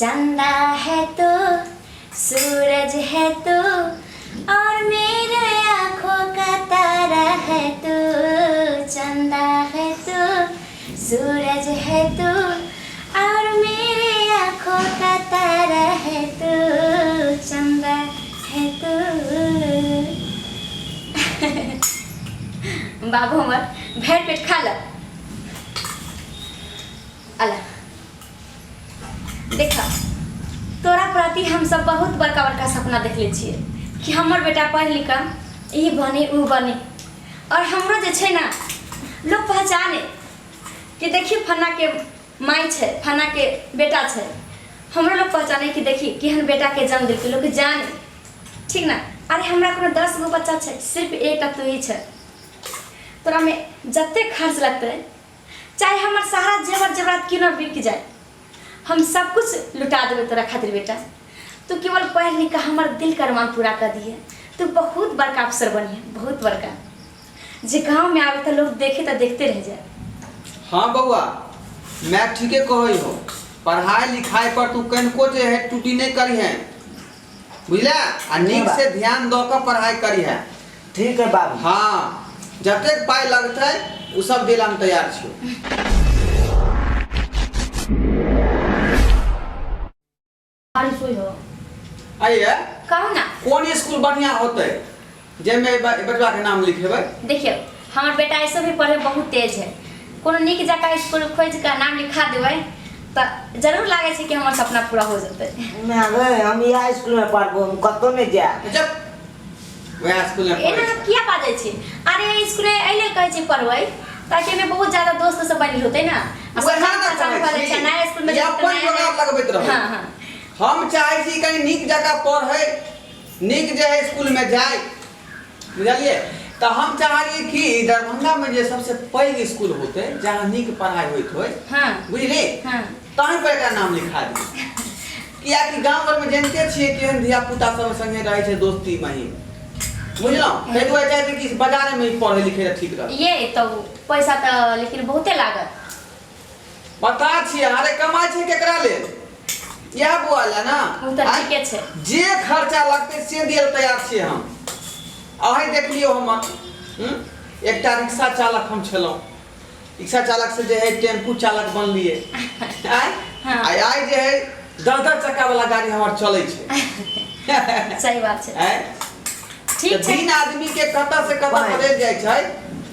चंदा है तू, सूरज है तू, और मेरे आँखों का तारा है तू। चंदा है तू, सूरज है तू, और मेरे आँखों का तारा है तू। चंदा है तू। बाबू हमर भरि पेट खा ल। अला देखा, तोरा प्रति हम सब बहुत बड़का बड़का सपना देखले छियै कि हमर बेटा पढ़ लिख कऽ ई बने ऊ बने, और हमरो जे छै ना लोग पहचाने कि देखी फन्ना के माय छै, फन्ना के बेटा छै। हमरो लोग पहचाने कि देखी केहन बेटा के जन्म देलकै, लोग जाने, ठीक ना? अरे हमरा कोनो 10 गो बच्चा छै, सिर्फ एकटा तू ही छै। तोरा में जते खर्च लगतै, चाहे हमर सारा जेवर जेवरात क्यों ना बिक जाए, हम सब कुछ लुटा देबै तोरा खातिर। बेटा, तू केवल पढ़ लिख कऽ हमर दिल के अरमान पूरा कर दिए। तू बहुत बड़का अफसर बनिहे, बहुत बड़का, जे गाँव में आवे तो लोग देखे तो देखते रह जाए। हाँ बउआ, मैं ठीके कहै हो। पढ़ाई लिखाई पर तू कनिको जे है टूटी नहीं करी है, बुझला? आ नीक से ध्यान दऽ कऽ पढ़ाई करी है। ठीक है बाबू। हाँ, जतेक पाइ लगतै ओ सब देला हम तैयार छियौ। बारिश होई हो। आइए। कहू ना। कोन स्कूल बढ़िया होतै जाहिमे बचबा के नाम लिखेबै? देखियौ, हमर बेटा ऐसे भी पढ़े बहुत तेज है। कोनो नीक जकाँ स्कूल खोजि कऽ नाम लिखा देबै तऽ जरूर लागै छै कि हमर सपना पूरा हो जेतै। ना रे, हम इएह स्कूल में पढ़बो, हम कतौ नहीं जायब। जब वएह स्कूल में एना पढ़ै हम किया बाजै छी? अरे स्कूल एहि लेल कहै छी पढ़बै ताकि एहिमे बहुत ज्यादा दोस्त सब बनि होतै ना, आ वएह सब ने पहचान कहै भऽ जाइ छी। छै नया स्कूल में। ई अपन जोगाड़ लगबैत रहै। हाँ हाँ। हम चाहै छी कनि नीक जकाँ पढ़ै, नीक जे है स्कूल में जाय, बुझलियै? तऽ हम चाहलियै कि दरभंगा में जे सबसे पैघ स्कूल होतै, जहाँ नीक पढ़ाइ होइत होय, बुझली, ताहि पर एकरा नाम लिखा दी। कियाकि गाँव घरमे जानिते छियै केहन धिया पुता सब संगे रहै छै दोस्ती मही, बुझलहुँ? ताहि दुआरे चाहै छी कि बाजारेमे ही पढ़ै लिखै लए ठीक रहत। ये तो पैसा तऽ लेकिन बहुते लागत। पता छियै, अरे कमाइ छै केकरा लेल? इएह बौआ लए ने। ओ तऽ आँय? ठीके छै। जे खर्चा लगतै से दिअ लए तैयार छियै हम। अहीं देख लियौ हमर, एकटा रिक्शा चालक हम छलहुँ, रिक्शा चालक से जे है टेम्पू चालक बनलियै, आँय? आइ आइ जे है 10 10 चक्का वाला गाड़ी हमर चलै छै। सही बात छै। आँय? ठीक तऽ छै। दिन आदमी के कतऽ से कतऽ पाइ। बदलि जाइ छै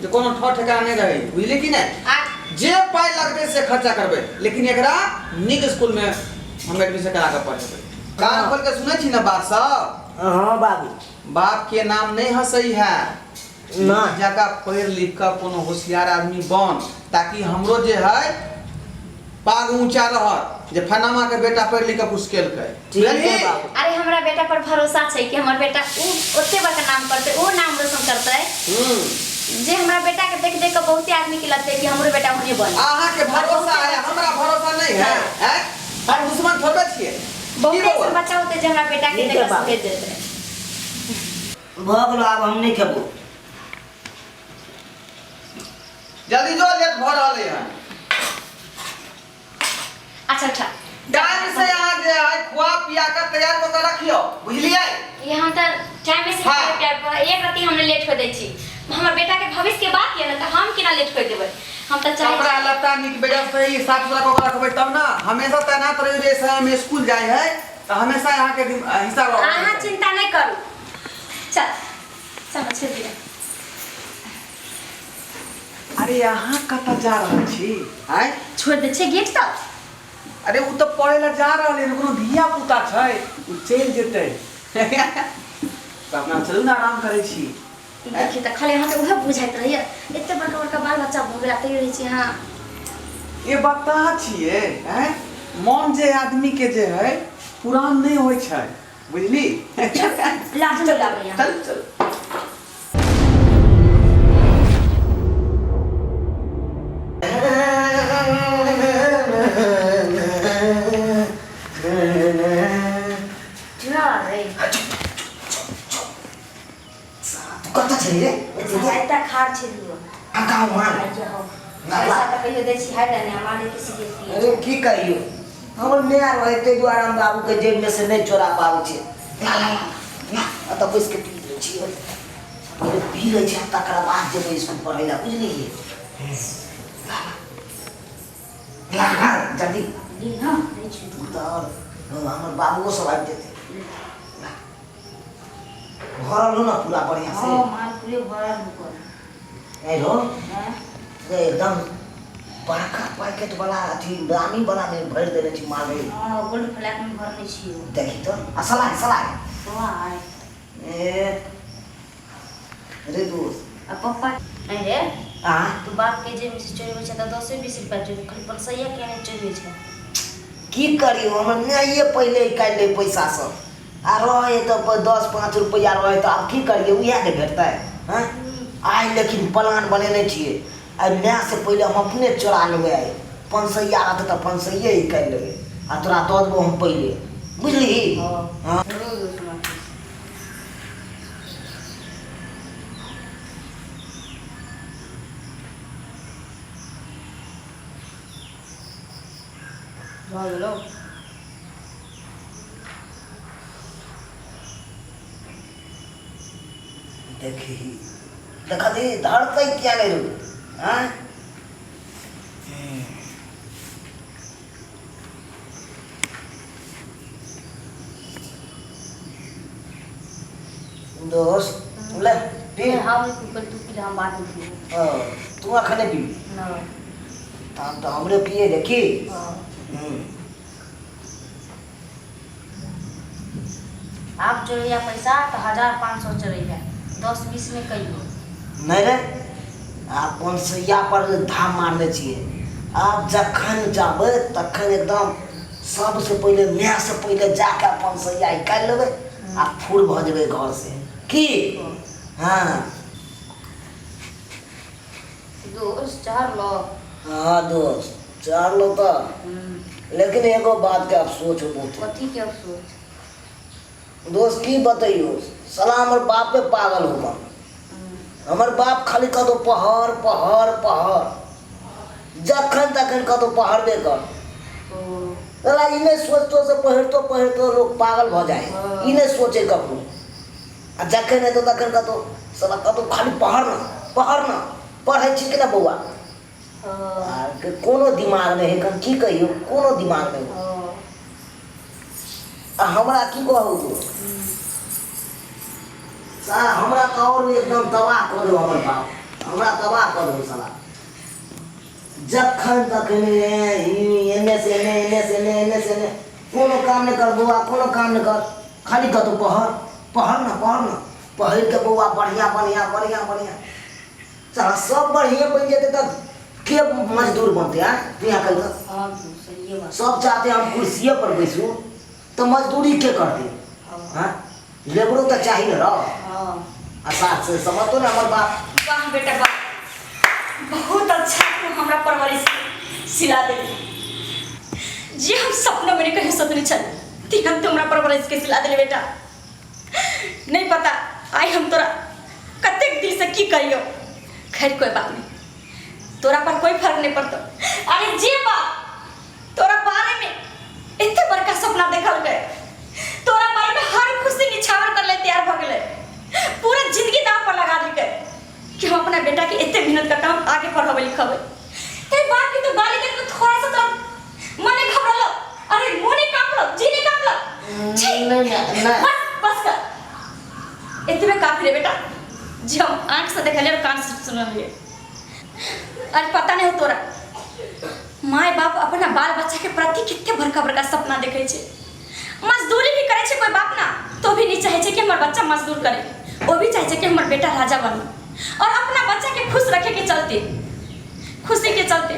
जे कोनो ठर ठेकाना नहि रहै, बुझलियै कि नहि? आ जे पाइ लगतै से खर्चा करबै, लेकिन एकरा नीक स्कूल में हम एडमिशन करा कऽ पढ़ेबै। कान खोल के सुनै छी ने बात सब? हाँ बाबू। बाप के नाम नहि हंसै है। नहि। नीक जकाँ पढ़ि लिख कऽ कोनो होशियार आदमी बन, ताकि हमरो जे है पाग ऊंचा रहत जे फलामा के बेटा पढ़ि लिख कऽ कुछ केलकै। ठीक है बुझलिही? बाबू। अरे हमरा बेटा पर भरोसा छै कि हमर बेटा उ ओते बड़का नाम करतै, ओ नाम रोशन करतै, जे हमरा बेटा के देख देख के बहुते आदमी के लगतै कि हमरो बेटा ओहने बने। अहाँ के भरोसा है, हमरा भरोसा नहीं है। हैं? हम दुश्मन थोड़बे छियै की बहुते बौआ? ऐसन बच्चा होतै जे हमरा बेटा के ठीक देख है के बाबू। सफेद जेतै। भऽ गेलो, आब हम नहीं खेबो। जल्दी जो, लेट भऽ रहलै हन। अच्छा अच्छा। टाइम से अहाँ जे है खुआ पिया कऽ तैयार कऽ के रखियौ, बुझलियै? यहाँ तऽ टाइम से खाय पिया, एक रत्ती हमने लेट हो दै छी। हमर बेटा के भविष्य के बात ये ना, तऽ हम केना लेट हो देबै? हम तऽ चाहै कपड़ा लत्ता नीक बेजा सही साफ सुथरा कऽ के रखबै तब ना। हमेशा तैनात रहियौ, जे समय में स्कूल जाइ है तऽ हमेशा अहाँके हिसाब अहाँ चिंता नहि करू। चल चल, छोड़ि दिअ। अरे अहाँ कतऽ जा रहल छी आँय? छोड़ि दै छै गेट तऽ। अरे ओ तऽ पढ़ै लए जा रहल है, कोनो धिया पुता छै, ओ चलि जेतै तऽ अपना चलू ने, आराम करै छी। देखिए तऽ खाली अहाँके उएह बुझाइत रहैए। एते बड़का बड़का बाल बच्चा भऽ गेला तैयो रहै छी अहाँ। ये बता छियै आँय, मन जे आदमी के जे है पुरान नहि होइ छै, बुझली? लाज नहि लागैए? चल चल। तू कतऽ छली रे? एतऽ खार छलियो। गाँव पैसा तऽ कहियो दै छी है ने, माने किसी के। अरे की कहियो, हमर माय रहै ताहि दुआरे हम बाबूके जेबमे से नहि चोरा पाबै छियै। ला ला ला ला, एतऽ बैस के पी लै छियै। पहिले पी लै छियै, तकरा बाद जेबै इसकुल पढ़ै लए, बुझलियै? ला ला ला जल्दी। तऽ आओर हमर बाबुओ सब आबि जेतै। ला, भरल हो ना पूरा बढ़िया से? हाँ, माल पूरे भरल हो। नहीं हो एकदम बड़का पैकेट वाला अथी दामी वाला में भरि देने छी माल रे। हाँ, गोल्ड फ्लैग में भरने छी। देखी तो आ सलाह सलाह। सलाह। ए रे दोस्त। आ पप्पा नहीं रे। आ तू बाप के जेब में से चोरी छै त 10-20 रुपया चोरी खाली पैसा के नहीं चोरी छै। की करी, हमर माइए पहिले निकालि लै पैसा सब आ रहे तऽ 10-5 रुपैआ रहे तऽ आब की करियै, उएह ने भेटतै। हँ आइ लेकिन प्लान बनेने छियै, आइ मायसँ पहिले हम अपने चोरा लेबै। आइ 500 रहतै तऽ 500 निकालि लेबै आ तोरा दऽ देबौ हम पहिले, बुझलिही? हँ। भऽ गेलौ। देखही देखली धरतै किया नहि रू? आँय दोस्त, ले पी। हम नहीं पी, तू पी ले, हम बाद में पीबो। हाँ, तू अखने पीबी? नहीं। तहन तऽ हमरे पिए दे की। हाँ। हम्म। आब चोरैया पैसा तो 1500 चोरैया, 10-20 में कहियो नहि रे, आब 500 पर धाम मारने छियै। आब जखन जाबै तखन एकदम सबसँ पहिले मायसँ पहिले जाके 500 निकालि लेबै आ फूर भऽ जेबै घर से की। हाँ। दोस्त चढ़ लो। हाँ दोस्त चढ़ लो तऽ, लेकिन एगो बात के अफसोस हो बहुत। कथी के अफसोस? दोस्त की बतैयो, साला हमर बापे पागल हो गल। हमर बाप खाली कतौ पहर पहर पहर, जखन तखन कतौ पहरबे कर। साला ई नहि सोचतो से पहिरतो पहिरतो लोग पागल भऽ जाइ, ई नहि सोचे ककरो। आ जखन एतौ तखन कतौ साला कतौ खाली पहर न पहर न, पढ़ै छी कि ना बौआ? आर के कोनो दिमाग नहि है, की कहियौ, कोनो दिमाग नहि। आ हमरा की कहू दोस्त, साला हमरा तऽ आओर एकदम तबाह कऽ दो हमर बाप, हमरा तबाह कऽ दो साला। जखन तखन एने से एने एने से एने एने से एने, कोनो काम नहि कर बौआ, कोनो काम नहि कर, खाली कतौ पहर पहर न पहर न, पहिर के बौआ बढ़िया बढ़िया बढ़िया बढ़िया। साला सब बढ़िया बनि जेतै तऽ के मजदूर बनतै? आँय तू यहाँ कहि तऽ। हाँ सही बात। सब चाहते हम कुर्सिए पर बैसू तऽ मजदूरी के करतै? हाँ लेबरो तऽ चाही ने रह। हाँ। आ साथ से समझतो ने हमर बाप। वाह बेटा वाह, बहुत अच्छा तू हमरा परवरिश सिला देली। जे हम सपना में नहीं कहियो सोचने छल तिहन तू हमरा परवरिश के सिला देली बेटा। नहीं पता आइ हम तोरा कतेक दिल से की कहियो। खैर कोई बात नहीं, तोरा पर कोई फर्क नहीं पड़तो। अरे जे बाप तोरा बारे में एते बड़का सपना देखल गए, तोरा बारे में हर खुशी निछावर कर ले तैयार भ गेलै, पूरा जिंदगी दाव पर लगा देलकै कि हम अपना बेटा के एते मेहनत का काम आगे पढ़ावे लिखावे। ते बाप के तो गाली देख तो थोड़ा सा तोरा मने घबरालो, अरे मुंह नहीं कांपलो, जी नहीं कांपलो। छी। नहीं, नहीं, नहीं। बस बस कर, इतने काफी रे बेटा जी हम आंख से देखलिए और कान से सुनलिए। अरे पता नहीं हो तोरा माय बाप अपना बाल बच्चा के प्रति कितने बड़का बड़का सपना देखे छे। मजदूरी भी करे छे कोई बाप ना तो भी नहीं चाहे छे कि हमर बच्चा मजदूर करे, वो भी चाहे छे कि हमर बेटा राजा बने। और अपना बच्चा के खुश रखे के चलते, खुशी के चलते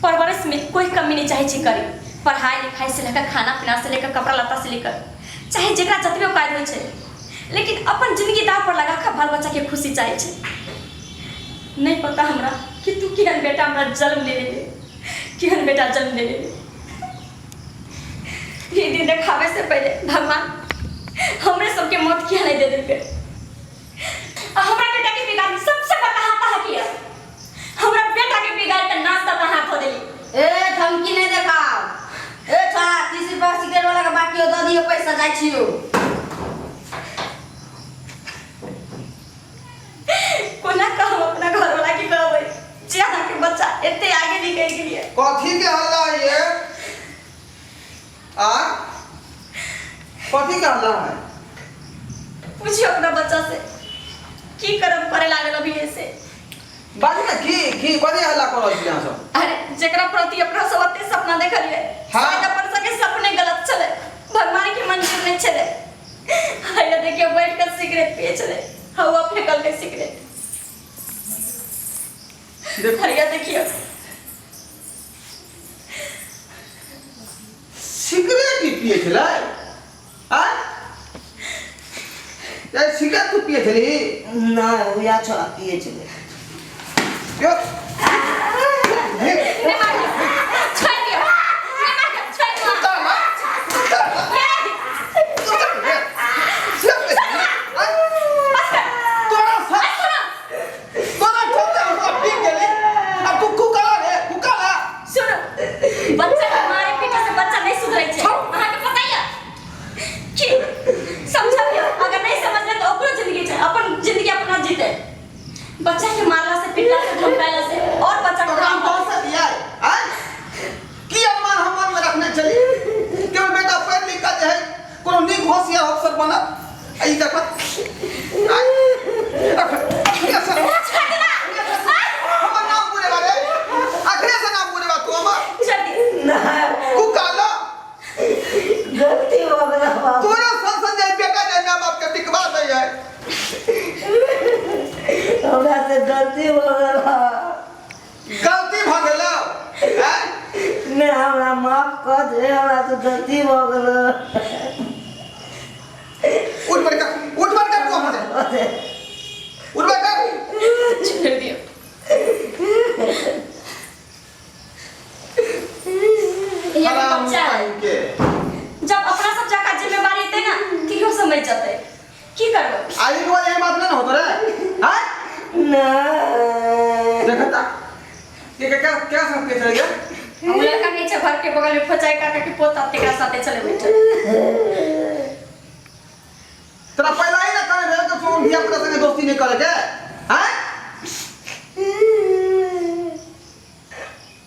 परवरिश में कोई कमी नहीं चाहे छे करे। पढ़ाई लिखाई से लेकर खाना पीना से लेकर कपड़ा लत्ता से लेकर चाहे जकरा जतबे औकात होइ छै, लेकिन अपन जिंदगी दाव पर लगा के बाल बच्चा के खुशी चाहे छै। नहीं पता हमरा कि तू केहन बेटा हमरा जन्म ले लेले, केहन बेटा जन्म ले लेले। ये दिन देखावे से पहले भगवान हमरे सबके मौत किया नहीं दे देलकै। आ हमरा बेटा के बिगाड़ी सबसे बड़का हाथ है किया, हमरा बेटा के बिगाड़ के नाश्ता तहाँ खो देली। ए धमकी नहीं देखाओ। ए छोड़ा 30 रुपया सिगरेट वाला के बाकी हो दऽ दियो पैसा जाइ छियो। कोना कहब अपना घरवाला के कहबै जे अहाँके बच्चा एते आगे निकलि गेलियै। कथी के हल्ला है ये? आ कथी के हल्ला है? पूछियो अपना बच्चा से की करम करे लागल अभी ऐसे। बाजू ने की की कथी हल्ला कर रहल छी अहाँ सब? अरे जेकरा प्रति अपना सब एते सपना देखलियै, हाँ। शायद अपन सबके सपने गलत छलै, भगवान के मंजूर नहीं छलै। हैया देखियो बैठ कर सिगरेट पिए छलै, हवा फेकल के सिगरेट। देखो। हैया देखियो सिगरेट ही पिए छलै? आय ए सिगरेट तू पिए छली? नहि उएह छोड़ा पिए छलै। यो नहीं मारियो, छोड़ दियो, नहीं मारियो, छोड़ दियो। बस कर। तोरा सुनो। तोरा चलते हमरा पी गेली आ तू कुकाला रे कुकाला। सुनो, बच्चा के मारे पीटे से बच्चा नहीं सुधरे छै, अहाँके पता यऽ की समझबियौ, अगर नहीं समझले तऽ ओकरो जिंदगी छै, अपन जिंदगी अपना जीते। बच्चा के मारला से पीटला से धमकायला से और बच्चा के तोरा हम कौन सा दिया आय की अरमान हम मन में रखने चली कि हमर बेटा पढ़ लिख के जे है कोनो नीक होशियार अफसर बनत आ ई देखत आय अखने से हमर नाम बुरे बारे अखने से नाम बुरे बा तू हमर छोड़ दे। नहि कुकाला गलती भऽ गेल बाबू। तोरा सन सन जे बेटा जे माय बाप के बिकवा दै है। हमरा से गलती भऽ गेल। गलती भऽ गेल आय? नहि हमरा माफ कऽ दे, हमरा से गलती भऽ गेल। उठ बैठ कर, उठ बैठ कर तू हमसे उठ बैठ कर। छोड़ दियो। यहाँ के हराम बच्चा है। के जब अपना सब जगह जिम्मेवारी एतै ना केओ समझ जेतै की करबै। आई को ये बात नहीं होतो रे हां? नहि देखता के क्या क्या सब के चल गया? हम लड़का नहीं छै घर के बगल में फचाई काका के पोता तेकरा साथे चले बैठल। तोरा पहला ही ना करे रहे तो तू धिया पुता संगे दोस्ती नहीं करे के हैं?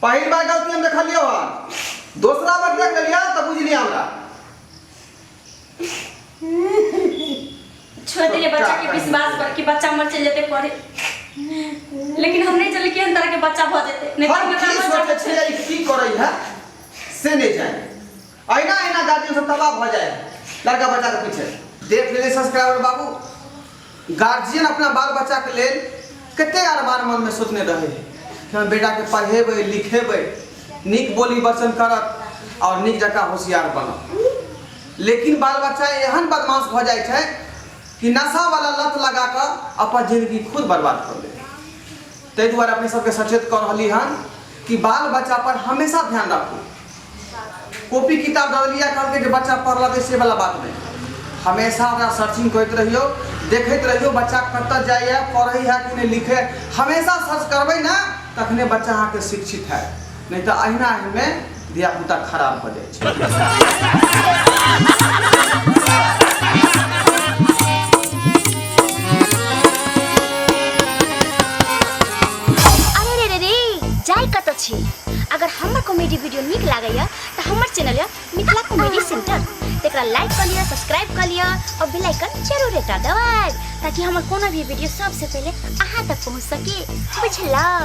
पहिल बार गलती हम देखलियो हन, दोसरा बार देख लिया तो बुझ लिया हमरा। छोड़ दिए बच्चा के विश्वास पर कि बच्चा मर चल जेतै पढ़े, लेकिन हम नहीं चले कि हम तरह के बच्चा भ जेतै, नहीं तो हम हमरा की बच्चा सोचे छियै ई की करै है से नहीं जाने। अहिना अहिना गार्जियन सब तबाह भऽ जाए लड़का बच्चा के पीछे। देख लेलियै सब्सक्राइबर बाबू, गार्जियन अपना बाल बच्चा के लेल कते अरमान मन में सोचने रहे है कि हम बेटा के पढ़ेबै लिखेबै, नीक बोली वचन करत और नीक जकाँ होशियार बनत। लेकिन बाल बच्चा एहन बदमाश भऽ जाइ छै कि नशा वाला लत लगा कऽ अपन जिंदगी खुद बर्बाद कर ले। ताहि दुआरे अपने सबके सचेत कऽ रहली हन कि बाल बच्चा पर हमेशा ध्यान राखू। कॉपी किताब दऽ देलियै कहलकै जे बच्चा पढ़लकै से वाला बात नहि, हमेशा ओकरा सर्चिंग करैत रहियौ, देखैत रहियौ बच्चा कतऽ जाइए, पढ़ै है कि नहि लिखै, हमेशा सर्च करबै ने तखने बच्चा अहाँके शिक्षित हैत, नहि तऽ अहिना एहिमे धियापुता खराब भऽ जाइ छै। अरे रे रे रे जाय कतऽ छी? अगर हमर कॉमेडी वीडियो नीक लागैया तऽ हमर चैनल यऽ मिथिला कॉमेडी सेंटर, तकरा लाइक कऽ लिअ, सब्सक्राइब कऽ लिअ और बेल आइकन जरूर एकटा दबाएब ताकि हमर कोनो भी वीडियो सबसे पहिले अहाँ तक पहुँच सके, बुझलहुँ?